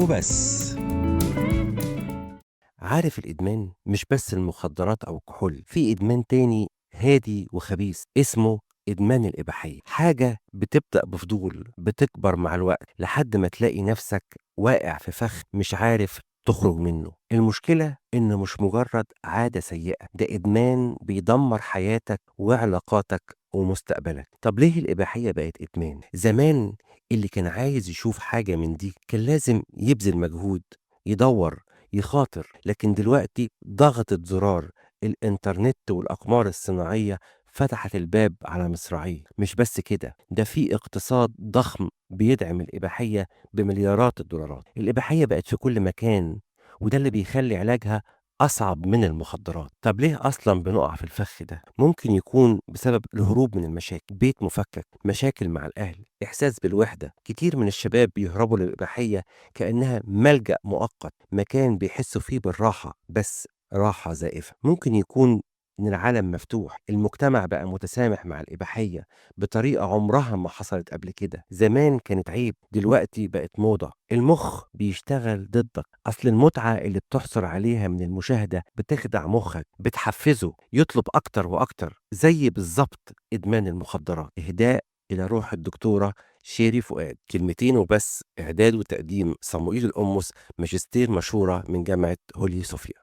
وبس. عارف الإدمان مش بس المخدرات أو الكحول، في إدمان تاني هادي وخبيث اسمه إدمان الإباحية. حاجة بتبدأ بفضول، بتكبر مع الوقت لحد ما تلاقي نفسك واقع في فخ مش عارف تخرج منه. المشكلة إنه مش مجرد عادة سيئة، ده إدمان بيدمر حياتك وعلاقاتك ومستقبلك. طب ليه الإباحية بقت إدمان؟ زمان اللي كان عايز يشوف حاجة من دي كان لازم يبذل مجهود، يدور، يخاطر، لكن دلوقتي ضغطة زرار، الإنترنت والأقمار الصناعية فتحت الباب على مصراعيه. مش بس كده، ده في اقتصاد ضخم بيدعم الإباحية بمليارات الدولارات. الإباحية بقت في كل مكان، وده اللي بيخلي علاجها أصعب من المخدرات. طب ليه أصلا بنقع في الفخ ده؟ ممكن يكون بسبب الهروب من المشاكل، بيت مفكك، مشاكل مع الأهل، إحساس بالوحدة. كتير من الشباب بيهربوا للإباحية كأنها ملجأ مؤقت، مكان بيحسوا فيه بالراحة، بس راحة زائفة. ممكن يكون إن العالم مفتوح، المجتمع بقى متسامح مع الإباحية بطريقة عمرها ما حصلت قبل كده. زمان كانت عيب، دلوقتي بقت موضة. المخ بيشتغل ضدك، أصل المتعة اللي بتحصل عليها من المشاهدة بتخدع مخك، بتحفزه يطلب أكتر وأكتر، زي بالظبط إدمان المخدرات. إهداء إلى روح الدكتورة شيري فؤاد. كلمتين وبس. إعداد وتقديم صموئيل القمص، ماجستير مشورة من جامعة هولي صوفيا.